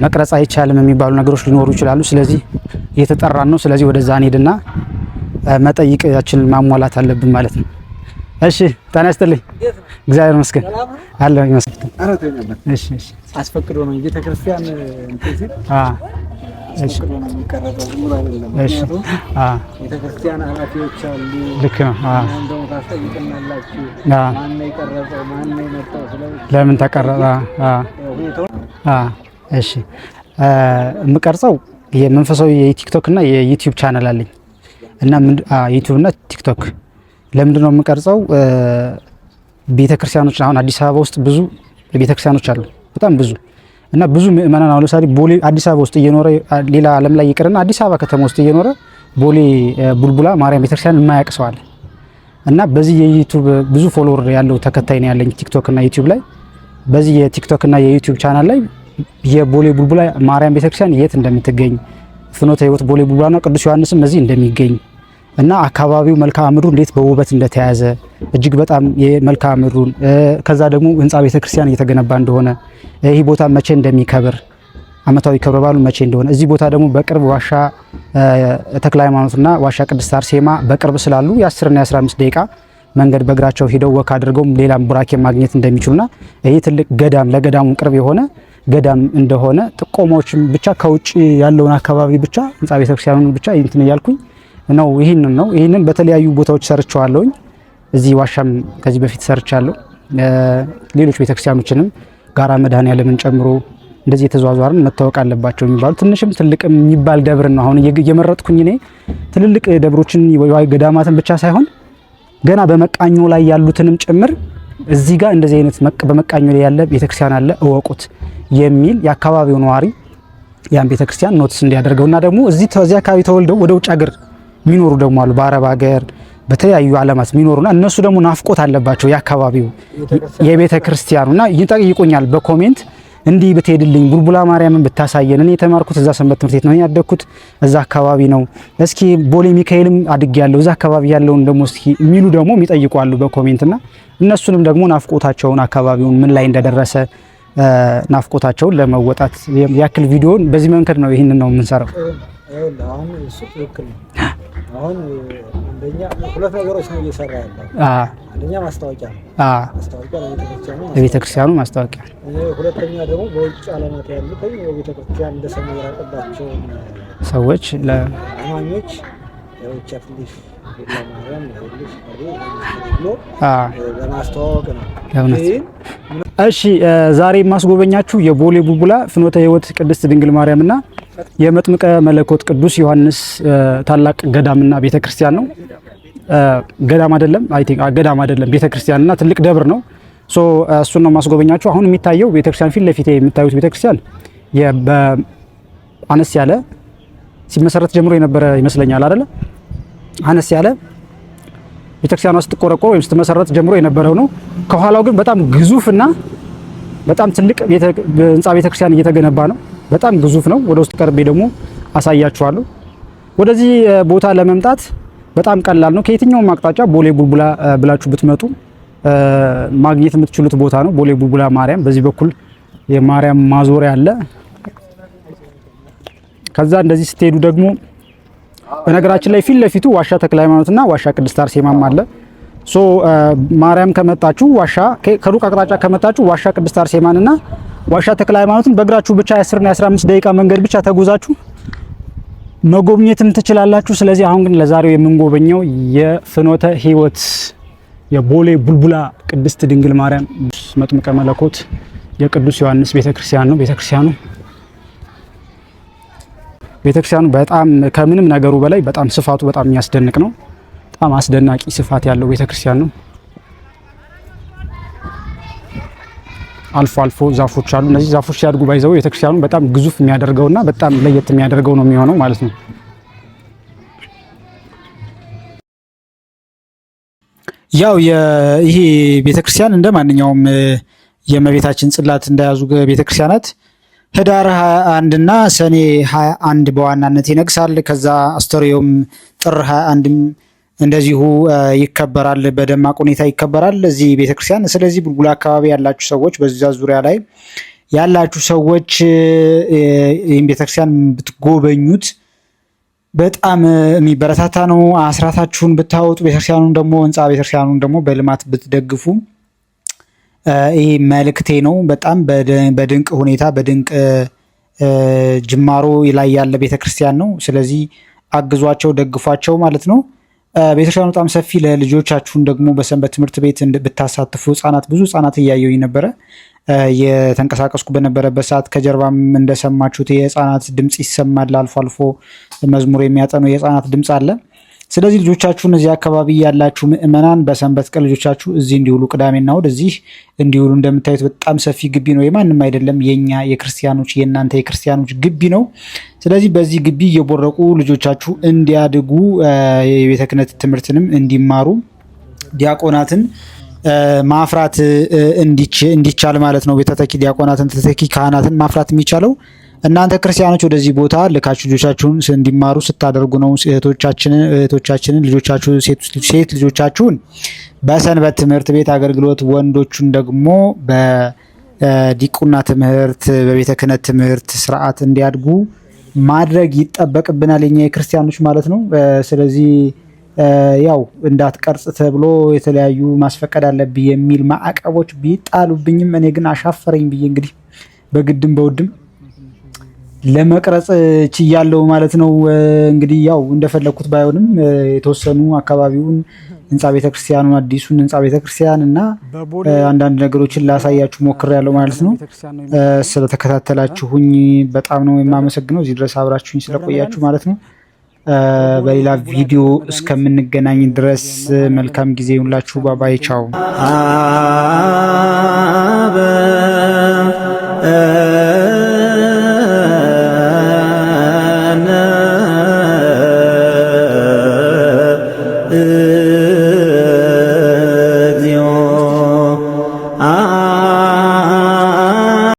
መቅረጽ አይቻልም የሚባሉ ነገሮች ሊኖሩ ይችላሉ። ስለዚህ እየተጠራን ነው። ስለዚህ ወደዛ እንሄድና መጠይቃችንን ማሟላት አለብን ማለት ነው። እሺ፣ ጤና ይስጥልኝ። እግዚአብሔር ይመስገን አለሁ ይመስገን። እሺ፣ እሺ። አስፈቅዶ ነው ቤተክርስቲያን እንትን ሲል አስፈቅዶ ነው የሚቀረጸው፣ ዝም ብሎ አይደለም። ምክንያቱም ቤተክርስቲያን ኃላፊዎች አሉ። ልክ ነው። እናም ደግሞ ታስጠይቅናላችሁ። ማን ነው የቀረጸው? ማን ነው የመጣው? ለምን ተቀረጸ? ሁኔታው እሺ፣ የምቀርጸው የመንፈሳዊ የቲክቶክ እና የዩቲዩብ ቻናል አለኝ እና ዩቲዩብ እና ቲክቶክ ለምንድን ነው የምቀርጸው? ቤተክርስቲያኖች አሁን አዲስ አበባ ውስጥ ብዙ ቤተክርስቲያኖች አሉ፣ በጣም ብዙ እና ብዙ ምእመናን አሁን ለምሳሌ ቦሌ አዲስ አበባ ውስጥ እየኖረ፣ ሌላ ዓለም ላይ ይቅርና አዲስ አበባ ከተማ ውስጥ እየኖረ ቦሌ ቡልቡላ ማርያም ቤተክርስቲያን የማያውቅ ሰው አለ። እና በዚህ የዩቲዩብ ብዙ follower ያለው ተከታይ ነው ያለኝ ቲክቶክ እና ዩቲዩብ ላይ። በዚህ የቲክቶክ እና የዩቲዩብ ቻናል ላይ የቦሌ ቡልቡላ ማርያም ቤተክርስቲያን የት እንደምትገኝ፣ ፍኖተ ሕይወት ቦሌ ቡልቡላና ቅዱስ ዮሐንስም እዚህ እንደሚገኝ እና አካባቢው መልክዓ ምድሩ እንዴት በውበት እንደተያዘ፣ እጅግ በጣም የመልክዓ ምድሩን፣ ከዛ ደግሞ ህንፃ ቤተክርስቲያን እየተገነባ እንደሆነ፣ ይህ ቦታ መቼ እንደሚከብር፣ ዓመታዊ ክብረ በዓሉ መቼ እንደሆነ፣ እዚህ ቦታ ደግሞ በቅርብ ዋሻ ተክለ ሃይማኖትና ዋሻ ቅድስት አርሴማ በቅርብ ስላሉ የ10 እና የ15 ደቂቃ መንገድ በእግራቸው ሄደው walk አድርገው ሌላም ቡራኬ ማግኘት እንደሚችሉና ይህ ትልቅ ገዳም ለገዳሙ ቅርብ የሆነ ገዳም እንደሆነ ጥቆማዎችም ብቻ ከውጭ ያለውን አካባቢ ብቻ ህንፃ ቤተክርስቲያኑን ብቻ እንትን እያልኩኝ ነው። ይህንን ነው፣ ይህንን በተለያዩ ቦታዎች ሰርቸዋለሁኝ። እዚህ ዋሻም ከዚህ በፊት ሰርቻለሁ። ሌሎች ቤተክርስቲያኖችንም ጋራ መድኃኔዓለምን ጨምሮ እንደዚህ የተዟዟርን መታወቅ አለባቸው የሚባሉ ትንሽም ትልቅም የሚባል ደብር ነው። አሁን እየመረጥኩኝ እኔ ትልልቅ ደብሮችን ወይ ገዳማትን ብቻ ሳይሆን ገና በመቃኞ ላይ ያሉትንም ጭምር እዚህ ጋር እንደዚህ አይነት በመቃኞ ላይ ያለ ቤተክርስቲያን አለ እወቁት የሚል የአካባቢው ነዋሪ ያን ቤተክርስቲያን notice እንዲያደርገውና ደግሞ እዚህ አካባቢ ተወልደው ወደ ውጭ ሀገር የሚኖሩ ደግሞ አሉ፣ በአረብ ሀገር በተለያዩ ዓለማት የሚኖሩና እነሱ ደግሞ ናፍቆት አለባቸው የአካባቢው የቤተ ክርስቲያኑና ይጠይቁኛል በ comment፣ እንዲህ ብትሄድልኝ፣ ቡልቡላ ማርያምን ብታሳየን፣ እኔ የተማርኩት እዛ ሰንበት ትምህርት ቤት ነው፣ ያደግኩት እዛ አካባቢ ነው፣ እስኪ ቦሌ ሚካኤልም አድጌያለሁ፣ እዛ አካባቢ ያለውን ደግሞ እስኪ የሚሉ ደግሞ የሚጠይቁ አሉ በ comment። ና እነሱንም ደግሞ ናፍቆታቸውን፣ አካባቢውን ምን ላይ እንደደረሰ ናፍቆታቸውን ለመወጣት ያክል ቪዲዮን በዚህ መንገድ ነው ይህንን ነው የምንሰራው። አሁን እሱ ትክክል ነው። አሁን አንደኛ ሁለት ነገሮች ነው እየሰራ ያለው። አንደኛ ማስታወቂያ ነው፣ ማስታወቂያ ለቤተክርስቲያኑ ማስታወቂያ። ሁለተኛ ደግሞ በውጭ ዓለማት ያሉት የቤተክርስቲያን እንደ ሰማይ የራቀባቸውን ሰዎች አማኞች የውጭ ትንሽ ማርያም ብሎ ለማስተዋወቅ ነው። እሺ፣ ዛሬ የማስጎበኛችሁ የቦሌ ቡልቡላ ፍኖተ ሕይወት ቅድስት ድንግል ማርያምና የመጥምቀ መለኮት ቅዱስ ዮሐንስ ታላቅ ገዳምና ቤተክርስቲያን ነው። ገዳም አይደለም፣ I think ገዳም አይደለም፣ ቤተክርስቲያንና ትልቅ ደብር ነው። So እሱን ነው የማስጎበኛችሁ። አሁን የሚታየው ቤተክርስቲያን ፊት ለፊት የምታዩት ቤተክርስቲያን አነስ ያለ ሲመሰረት ጀምሮ የነበረ ይመስለኛል አይደለ? አነስ ያለ ቤተክርስቲያኗ ስትቆረቆር ወይም ስትመሰረት ጀምሮ የነበረው ነው። ከኋላው ግን በጣም ግዙፍና በጣም ትልቅ ህንፃ ቤተክርስቲያን እየተገነባ ነው። በጣም ግዙፍ ነው። ወደ ውስጥ ቀርቤ ደግሞ አሳያችኋለሁ። ወደዚህ ቦታ ለመምጣት በጣም ቀላል ነው። ከየትኛውም አቅጣጫ ቦሌ ቡልቡላ ብላችሁ ብትመጡ ማግኘት የምትችሉት ቦታ ነው። ቦሌ ቡልቡላ ማርያም፣ በዚህ በኩል የማርያም ማዞሪያ አለ። ከዛ እንደዚህ ስትሄዱ ደግሞ በነገራችን ላይ ፊት ለፊቱ ዋሻ ተክለ ሃይማኖትና ዋሻ ቅድስት አርሴማም አለ። So ማርያም ከመጣችሁ፣ ዋሻ ከሩቅ አቅጣጫ ከመጣችሁ ዋሻ ቅድስት አርሴማንና ዋሻ ተክለ ሃይማኖትን በእግራችሁ ብቻ የ10 እና የ15 ደቂቃ መንገድ ብቻ ተጉዛችሁ መጎብኘትም ትችላላችሁ። ስለዚህ አሁን ግን ለዛሬው የምንጎበኘው የፍኖተ ሕይወት የቦሌ ቡልቡላ ቅድስት ድንግል ማርያም መጥምቀ መለኮት የቅዱስ ዮሐንስ ቤተክርስቲያን ነው። ቤተክርስቲያኑ በጣም ከምንም ነገሩ በላይ በጣም ስፋቱ በጣም የሚያስደንቅ ነው። በጣም አስደናቂ ስፋት ያለው ቤተክርስቲያን ነው። አልፎ አልፎ ዛፎች አሉ። እነዚህ ዛፎች ሲያድጉ ባይዘው ቤተክርስቲያኑ በጣም ግዙፍ የሚያደርገውና በጣም ለየት የሚያደርገው ነው የሚሆነው ማለት ነው። ያው ይሄ ቤተክርስቲያን እንደ ማንኛውም የእመቤታችን ጽላት እንደያዙ ቤተክርስቲያናት ህዳር 21 እና ሰኔ 21 በዋናነት ይነግሳል። ከዛ አስተርእዮም ጥር 21ም እንደዚሁ ይከበራል፣ በደማቅ ሁኔታ ይከበራል እዚህ ቤተክርስቲያን። ስለዚህ ቡልቡላ አካባቢ ያላችሁ ሰዎች በዛ ዙሪያ ላይ ያላችሁ ሰዎች ይህን ቤተክርስቲያን ብትጎበኙት በጣም የሚበረታታ ነው። አስራታችሁን ብታወጡ ቤተክርስቲያኑን ደግሞ ህንፃ ቤተክርስቲያኑን ደግሞ በልማት ብትደግፉ ይህ መልእክቴ ነው። በጣም በድንቅ ሁኔታ በድንቅ ጅማሮ ላይ ያለ ቤተክርስቲያን ነው። ስለዚህ አግዟቸው፣ ደግፏቸው ማለት ነው። ቤተክርስቲያኑ በጣም ሰፊ፣ ለልጆቻችሁን ደግሞ በሰንበት ትምህርት ቤት ብታሳትፉ ህጻናት፣ ብዙ ህጻናት እያየሁኝ ነበረ የተንቀሳቀስኩ በነበረበት ሰዓት። ከጀርባም እንደሰማችሁት የህፃናት ድምፅ ይሰማል። አልፎ አልፎ መዝሙር የሚያጠኑ የህፃናት ድምፅ አለ። ስለዚህ ልጆቻችሁን እዚህ አካባቢ ያላችሁ ምዕመናን በሰንበት ቀን ልጆቻችሁ እዚህ እንዲውሉ፣ ቅዳሜና እሑድ እዚህ እንዲውሉ። እንደምታዩት በጣም ሰፊ ግቢ ነው። የማንም አይደለም፣ የኛ የክርስቲያኖች የእናንተ የክርስቲያኖች ግቢ ነው። ስለዚህ በዚህ ግቢ እየቦረቁ ልጆቻችሁ እንዲያድጉ የቤተ ክህነት ትምህርትንም እንዲማሩ ዲያቆናትን ማፍራት እንዲቻል ማለት ነው። ተተኪ ዲያቆናትን ተተኪ ካህናትን ማፍራት የሚቻለው እናንተ ክርስቲያኖች ወደዚህ ቦታ ልካችሁ ልጆቻችሁን እንዲማሩ ስታደርጉ ነው። እህቶቻችንን ልጆቻችሁ ሴት ልጆቻችሁን በሰንበት ትምህርት ቤት አገልግሎት፣ ወንዶቹን ደግሞ በዲቁና ትምህርት፣ በቤተ ክህነት ትምህርት ስርዓት እንዲያድጉ ማድረግ ይጠበቅብናል የኛ የክርስቲያኖች ማለት ነው። ስለዚህ ያው እንዳትቀርጽ ተብሎ የተለያዩ ማስፈቀድ አለብህ የሚል ማዕቀቦች ቢጣሉብኝም እኔ ግን አሻፈረኝ ብዬ እንግዲህ በግድም በውድም ለመቅረጽ ችያለሁ ማለት ነው። እንግዲህ ያው እንደፈለግኩት ባይሆንም የተወሰኑ አካባቢውን ህንፃ ቤተክርስቲያኑን አዲሱን ህንፃ ቤተክርስቲያን እና አንዳንድ ነገሮችን ላሳያችሁ ሞክሬያለሁ ማለት ነው። ስለተከታተላችሁኝ በጣም ነው የማመሰግነው። እዚህ ድረስ አብራችሁኝ ስለቆያችሁ ማለት ነው። በሌላ ቪዲዮ እስከምንገናኝ ድረስ መልካም ጊዜ ይሁንላችሁ። ባባይ ቻው። እግዚኦ።